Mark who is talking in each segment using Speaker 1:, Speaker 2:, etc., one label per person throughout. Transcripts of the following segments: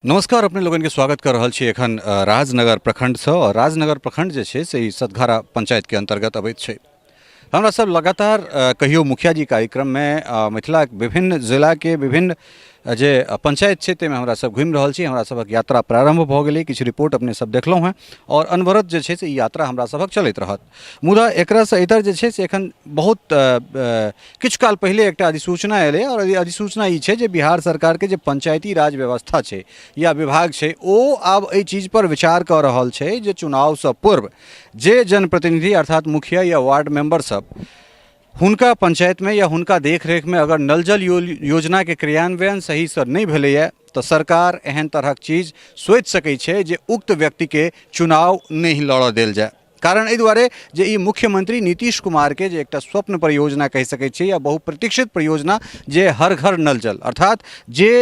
Speaker 1: नमस्कार, अपने लोगन के स्वागत कर रहल छी एखन राजनगर प्रखंडसँ। और राजनगर प्रखंड जे छै से ई सतघारा पंचायतके अंतर्गत अबैत छै। हमरा सब लगातार कहियो मुखिया जी कार्यक्रममे मिथिलाक विभिन्न जिलाके विभिन्न जे पंचायत छै ताहिमे हमरा सब घुमि रहल छी। हमरा सबक यात्रा प्रारंभ भऽ गेलै, किछु रिपोर्ट अपने सब देखलहुँ हेँ और अनवरत जे छै से ई यात्रा हमरा सबक चलैत रहत। मुदा एकरासँ इतर जे छै से एखन बहुत किछु काल पहिले एकटा अधिसूचना एलै और अधिसूचना ई छै जे बिहार सरकारके जे पंचायती राज व्यवस्था छै या विभाग छै ओ आब एहि चीजपर विचार कऽ रहल छै जे चुनावसँ पूर्व जे जनप्रतिनिधि अर्थात मुखिया या वार्ड मेम्बर सब हुनका पंचायतमे या हुनका देखरेखमे अगर नल जल योजनाके क्रियान्वयन सहीसँ नहि भेलैए तऽ सरकार एहन तरहक चीज सोचि सकै छै जे उक्त व्यक्तिके चुनाव नहि लड़ऽ देल जाय। कारण एहि दुआरे जे ई मुख्यमंत्री नीतीश कुमारके जे एकटा स्वप्न परियोजना कहि सकै छी या बहुप्रतीक्षित परियोजना जे हर घर नल जल, अर्थात जे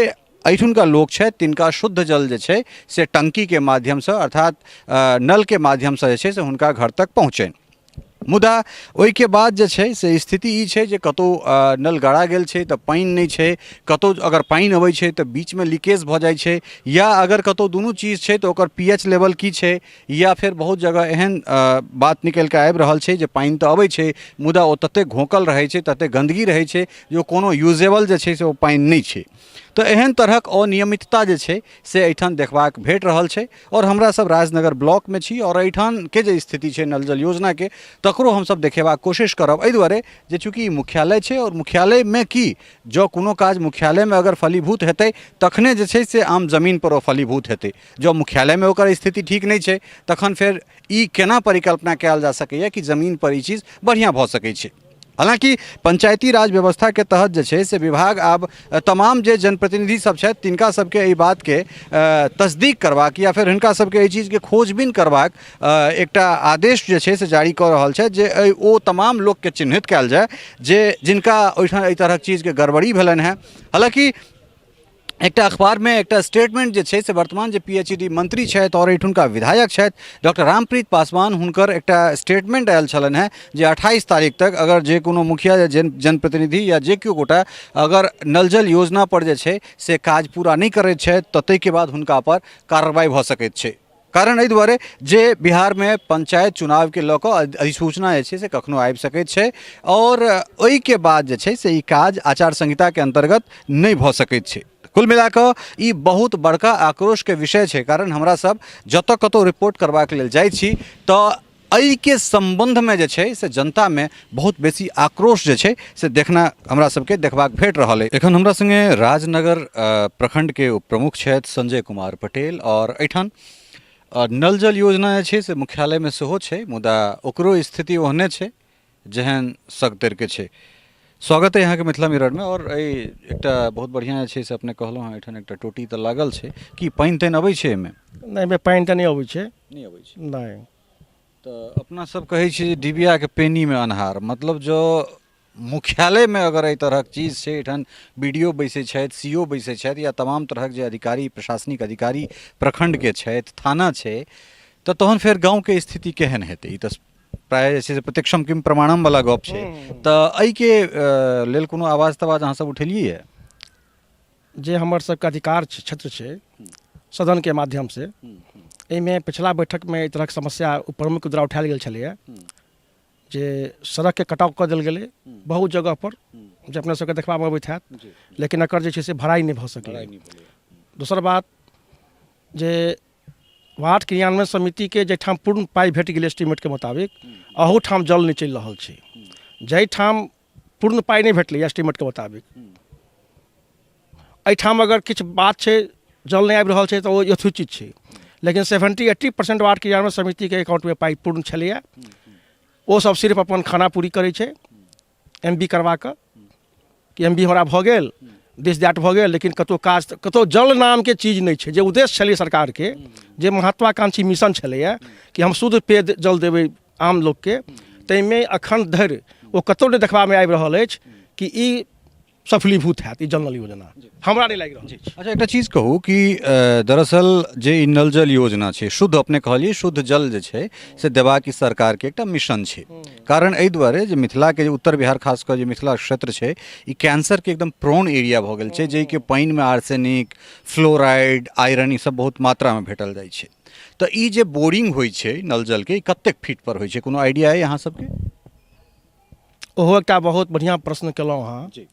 Speaker 1: एहिठुनका लोक छथि तिनका शुद्ध जल जे छै से टंकीके माध्यमसँ अर्थात नलके माध्यमसँ जे छै से हुनका घर तक पहुँचनि। मुदा ओहिके बाद जे छै से स्थिति ई छै जे कतहु नल गड़ा गेल छै तऽ पानि नहि छै, कतहु अगर पानि अबै छै तऽ बीचमे लीकेज भऽ जाइ छै, या अगर कतहु दुनू चीज छै तऽ ओकर पी एच लेवल की छै, या फेर बहुत जगह एहन बात निकलि कऽ आबि रहल छै जे पानि तऽ अबै छै मुदा ओ ततेक घोकल रहै छै, ततेक गन्दगी रहै छै जे ओ कोनो यूजेबल जे छै से ओ पानि नहि छै। तऽ एहन तरहक अनियमितता जे छै से एहिठाम देखबाक भेट रहल छै। आओर हमरा सब राजनगर ब्लॉकमे छी आओर एहिठामके जे स्थिति छै नल जल योजनाके तकरो हमसब देखेबाक कोशिश करब, एहि दुआरे जे चूँकि ई मुख्यालय छै आओर मुख्यालयमे की जँ कोनो काज मुख्यालयमे अगर फलीभूत हेतै तखने जे छै से आम जमीनपर ओ फलीभूत हेतै। जँ मुख्यालयमे ओकर स्थिति ठीक नहि छै तखन फेर ई केना परिकल्पना कयल जा सकैए कि जमीनपर ई चीज बढ़िआँ भऽ सकै छै। हालाँकि पंचायती राज व्यवस्थाके तहत जे छै से विभाग आब तमाम जे जनप्रतिनिधि सब छथि तिनका सबके एहि बातके तस्दीक करबाक या फेर हिनका सबके एहि चीजके खोजबीन करबाक एकटा आदेश जे छै से जारी कऽ रहल छथि जे ओ तमाम लोकके चिन्हित कयल जाय जे जिनका ओहिठाम एहि तरहक चीजके गड़बड़ी भेलनि हेँ। हालाँकि एकटा अखबारमे एकटा स्टेटमेंट जे छै से वर्तमान जे पी एच डी मंत्री छथि आओर एहिठुनका विधायक छथि डॉक्टर रामप्रीत पासवान, हुनकर एकटा स्टेटमेंट आयल छलनि हेँ जे 28 तारीख तक अगर जे कोनो मुखिया या जनप्रतिनिधि या जे केओ गोटा अगर नल जल योजना पर जे छै से काज पूरा नहि करैत छथि तऽ ताहिके बाद हुनका पर कार्रवाइ भऽ सकैत छै। कारण एहि दुआरे जे बिहारमे पंचायत चुनावके लऽ कऽ अधिसूचना जे छै से कखनो आबि सकैत छै आओर ओहिके बाद जे छै से ई काज आचार संहिताके अन्तर्गत नहि भऽ सकैत छै। कुल मिला कऽ ई बहुत बड़का आक्रोशके विषय छै, कारण हमरा सब जतऽ कतहु रिपोर्ट करबाक लेल जाइ छी तऽ एहिके सम्बन्धमे जे छै से जनतामे बहुत बेसी आक्रोश जे छै से देखना हमरा सबके देखबाक भेट रहल अइ। एखन हमरा सङ्गे राजनगर प्रखण्डके प्रमुख छथि संजय कुमार पटेल आओर एहिठाम नल जल योजना जे छै से मुख्यालयमे सेहो छै मुदा ओकरो स्थिति ओहने छै जेहन सगतरिके छै। स्वागत अइ अहाँके मिथिला मिररमे। आओर एहि एकटा बहुत बढ़िआँ जे छै से अपने कहलहुँ हेँ एहिठाम एकटा टोटी तऽ लागल छै, की पानि तानि अबै छै एहिमे?
Speaker 2: नहि, एहिमे पानि तऽ नहि अबै छै।
Speaker 1: नहि अबै छै?
Speaker 2: नहि।
Speaker 1: तऽ अपना सब कहै छियै जे डिबियाके पेनीमे अन्हार, मतलब जँ मुख्यालयमे अगर एहि तरहक चीज छै, एहिठाम बी डी ओ बैसै छथि, सी ओ बैसै छथि या तमाम तरहक जे अधिकारी प्रशासनिक अधिकारी प्रखण्डके छथि, थाना छै, तऽ तहन फेर गाँवके स्थिति केहन हेतै? ई तऽ प्रायः जे छै से प्रत्यक्षम किम प्रमाणम वाला गप छै। तऽ एहिके लेल कोनो आवाज तवाज अहाँ सब उठेलियै?
Speaker 2: जे हमर सबके अधिकार छै, क्षेत्र छै, सदनके माध्यमसँ एहिमे पिछला बैठकमे एहि तरहक समस्या प्रमुख द्वारा उठायल गेल छलैए जे सड़कके कटाव कऽ देल गेलै बहुत जगहपर, जे अपना सबके देखबामे अबैत हैत, लेकिन एकर जे छै से भराइ नहि भऽ सकलै। दोसर बात जे वार्ड क्रियान्वयन समितिके जाहिठाम पूर्ण पाइ भेट गेलै एस्टीमेटके मुताबिक, अहूठाम जल नहि चलि रहल छै। जाहिठाम पूर्ण पाइ नहि भेटलै एस्टीमेटके मुताबिक, एहिठाम अगर किछु बात छै जल नहि आबि रहल छै तऽ ओ यथोचित छै, लेकिन 70-80% वार्ड क्रियान्वयन समितिके एकाउंटमे पाइ पूर्ण छलैए। ओ सब सिर्फ अपन खाना पूरी करै छै एम बी करवा कऽ कि एम बी हमरा भऽ गेल, दिस that भऽ गेल, लेकिन कतहु काज कतहु जल नामके चीज नहि छै। जे उद्देश्य छलै सरकारके, जे महत्वाकांक्षी मिशन छलैए कि हम शुद्ध पेय जल देबै आम लोकके, ताहिमे अखन धरि ओ कतहु नहि देखबामे आबि रहल अछि कि ई सफलीभूत हैत ई जल नल योजना, हमरा नहि लागि रहल अछि।
Speaker 1: अच्छा, एकटा चीज कहू कि दरअसल जे ई नल जल योजना छै, शुद्ध अपने कहलियै, शुद्ध जल जे छै से देबाक ई सरकारके एकटा मिशन छै। कारण एहि दुआरे जे मिथिलाके जे उत्तर बिहार, खास कऽ जे मिथिला क्षेत्र छै, ई कैंसरके एकदम प्रोन एरिया भऽ गेल छै, जाहिके पानिमे आर्सेनिक, फ्लोराइड, आयरन ई सब बहुत मात्रामे भेटल जाइ छै। तऽ ई जे बोरिंग होइ छै नल जलके, ई कतेक फीट पर होइ छै, कोनो आइडिया अइ अहाँ सबके?
Speaker 2: ओहो एकटा बहुत बढ़िआँ प्रश्न केलहुँ अहाँ जी।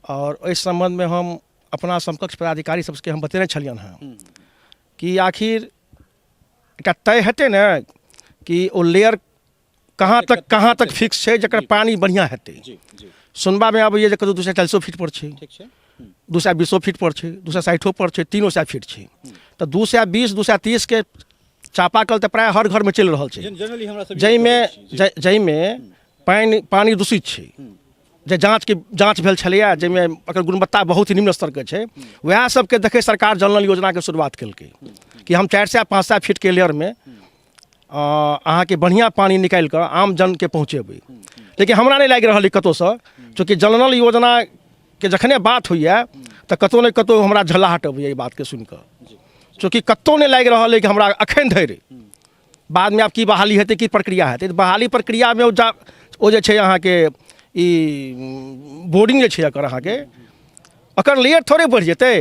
Speaker 2: आओर एहि सम्बन्धमे हम अपना समकक्ष पदाधिकारी सबके हम बतेने छलियनि हेँ कि आखिर एकटा तय हेतै ने कि ओ लेयर कहाँ तक फिक्स छै जकर पानि बढ़िआँ हेतै।
Speaker 1: जी जी
Speaker 2: सुनबामे अबैए जे कतहु 240 फीट पर छै,
Speaker 1: ठीक छै
Speaker 2: 220 फीट पर छै, 260 पर छै, 300 फीट छै। तऽ 220, 230के चापाकल तऽ प्रायः हर घरमे चलि रहल छै,
Speaker 1: जनरली हमरा सब
Speaker 2: जाहिमे पानि दूषित छै, जे जाँचके जाँच भेल छलैए, जाहिमे एकर गुणवत्ता बहुत ही निम्न स्तरके छै। वएह सबके देखै सरकार जल नल योजनाके शुरुआत केलकै कि हम 400, 500 फीटके लेयरमे अहाँके बढ़िआँ पानि निकालि कऽ आम जनके पहुँचेबै। लेकिन हमरा नहि लागि रहल अइ कतहुसँ, चूँकि जल नल योजनाके जखने बात होइए तऽ कतहु ने कतहु हमरा झल्लाहट अबैए ई बातके सुनिकऽ, चूँकि कतहु नहि लागि रहल अइ कि हमरा एखन धरि। बादमे आब की बहाली हेतै, की प्रक्रिया हेतै, तऽ बहाली प्रक्रियामे ओ जा ओ जे छै अहाँके ई बोर्डिंग जे छै एकर अहाँके एकर लेयर थोड़े बढ़ि जेतै,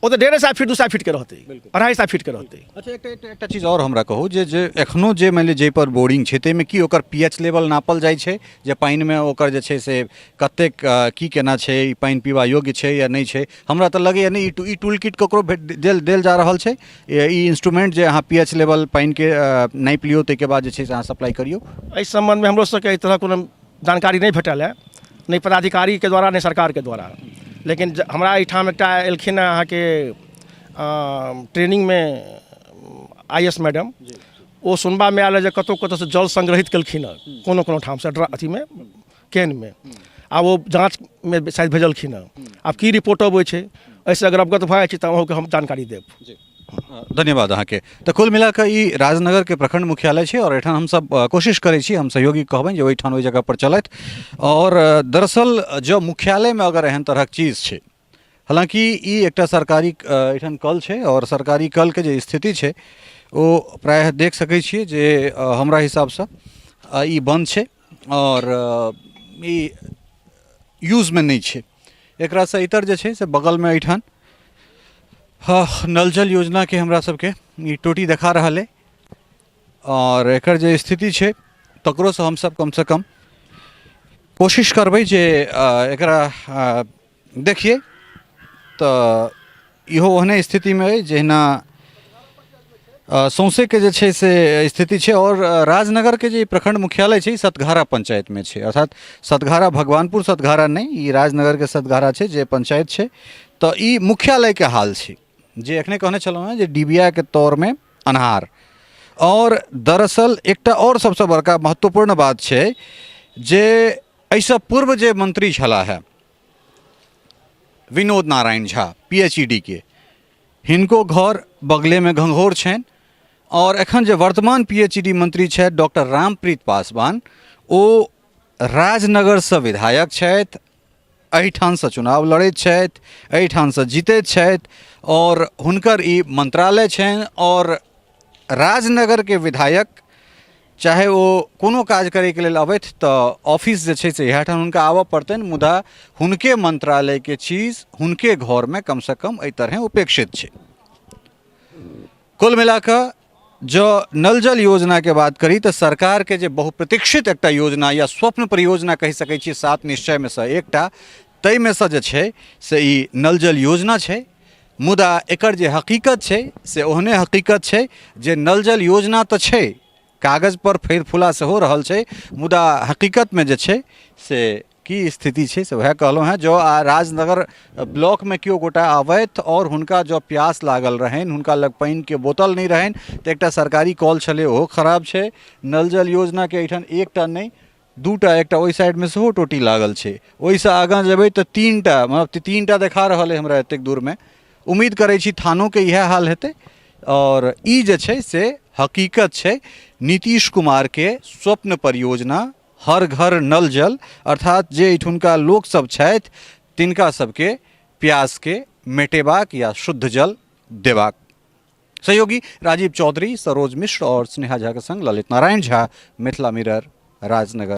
Speaker 2: ओ तऽ 150 फीट, 200 फीटके रहतै, 250 फीटके रहतै।
Speaker 1: अच्छा, एकटा चीज आओर हमरा कहू जे एखनो जे मानि लिअ जाहिपर बोरिंग छै, ताहिमे की ओकर पी एच लेवल नापल जाइ छै, जे पानिमे ओकर जे छै से कतेक की केना छै, ई पानि पीबा योग्य छै या नहि छै? हमरा तऽ लगैए नहि ई टूल किट ककरो भेट देल जा रहल छै, ई इंस्ट्रूमेंट, जे अहाँ पी एच लेवल पानिके नापि लियौ, ताहिके बाद जे छै से अहाँ सप्लाई करियौ।
Speaker 2: एहि सम्बन्धमे हमरो सबके एहि तरहक कोनो जानकारी नहि भेटल हँ, नहि पदाधिकारीके द्वारा, नहि सरकारके द्वारा। लेकिन हमरा एहिठाम एकटा एलखिन हँ अहाँके ट्रेनिंगमे I S madam, ओ सुनबामे आयल जे कतहु कतहुसँ जल संग्रहित केलखिन हँ, कोनो कोनो ठामसँ अथीमे केनमे, आब ओ जाँचमे शायद भेजलखिन हँ। आब की रिपोर्ट अबै छै, एहिसँ अगर अवगत भऽ जाइ छै तऽ अहूँके हम जानकारी देब।
Speaker 1: धन्यवाद अहाँके। तऽ कुल मिला कऽ ई राजनगरके प्रखंड मुख्यालय छै आओर एहिठाम हमसब कोशिश करै छी, हम सहयोगी कहबनि जे ओहिठाम ओहि जगहपर चलथि। आओर दरअसल जँ मुख्यालयमे अगर एहन तरहक चीज छै, हालाँकि ई एकटा सरकारी एहिठाम कल छै आओर सरकारी कलके जे स्थिति छै ओ प्रायः देख सकै छियै जे हमरा हिसाबसँ ई बन्द छै आओर ई यूजमे नहि छै। एकरासँ इतर जे छै से बगलमे एहिठाम नल जल योजनाके हमरा सबके ई टोटी देखा रहल अइ आओर एकर जे स्थिति छै तकरोसँ हमसब कमसँ कम कोशिश करबै जे एकरा देखियै। तऽ इहो ओहने स्थितिमे अइ जहिना सौँसेके जे छै से स्थिति छै। आओर राजनगरके जे प्रखंड मुख्यालय छै, ई सतघारा पंचायतमे छै, अर्थात सतघारा भगवानपुर सतघारा नहि, ई राजनगरके सतघारा छै जे पंचायत छै। तऽ ई मुख्यालयके हाल छै जे एखने कहने छलहुँ हेँ जे डिबियाके तौरमे अन्हार। आओर दरअसल एकटा आओर सबसँ बड़का महत्वपूर्ण बात छै जे एहिसँ पूर्व जे मंत्री छलाह हेँ Vinod Narayan Jha P H E D के, हिनको घर बगलेमे घंघौर छनि। आओर एखन जे वर्तमान पी एच ई डी मंत्री छथि डॉक्टर रामप्रीत पासवान, ओ राजनगरसँ विधायक छथि, एहिठामसँ चुनाव लड़ैत छथि, एहिठामसँ जीतैत छथि आओर हुनकर ई मंत्रालय छनि। आओर राजनगरके विधायक चाहे ओ कोनो काज करैके लेल अबथि तऽ ऑफिस जे छै से इएह ठाम हुनका आबऽ पड़तनि, मुदा हुनके मंत्रालयके चीज हुनके घरमे कमसँ कम एहि तरहेँ उपेक्षित छै। कुल मिलाकऽ जँ नल जल योजनाके बात करी तऽ सरकारके जे बहुप्रतीक्षित एकटा योजना या स्वप्न परियोजना कहि सकै छी, सात निश्चयमे सँ एकटा, ताहिमे सँ जे छै से ई नल जल योजना छै। मुदा एकर जे हकीकत छै से ओहने हकीकत छै जे नल जल योजना तऽ छै कागज पर, फैल फुला सेहो रहल छै, मुदा हकीकतमे जे छै से की स्थिति छै से वएह कहलहुँ हेँ। जँ आ राजनगर ब्लॉकमे केओ गोटा आबथि आओर हुनका जँ प्यास लागल रहनि, हुनका लग पानिके बोतल नहि रहनि, तऽ एकटा सरकारी कल छलै ओहो खराब छै। नल जल योजनाके एहिठाम एकटा नहि दूटा, एकटा ओहि साइडमे सेहो टोटी लागल छै, ओहिसँ आगाँ जेबै तऽ तीनटा, मतलब तीनटा देखा रहल अइ हमरा एतेक दूरमे। उम्मीद करै छी थानोके इएह हाल हेतै। आओर ई जे छै से हकीकत छै नीतीश कुमारके स्वप्न परियोजना हर घर नल जल, अर्थात जे एहिठुनका लोकसब छथि तिनका सबके प्यासके मेटेबाक या शुद्ध जल देबाक। सहयोगी राजीव चौधरी, सरोज मिश्र और स्नेहा झा के संग ललित नारायण झा, मिथिला मिरर, राजनगर।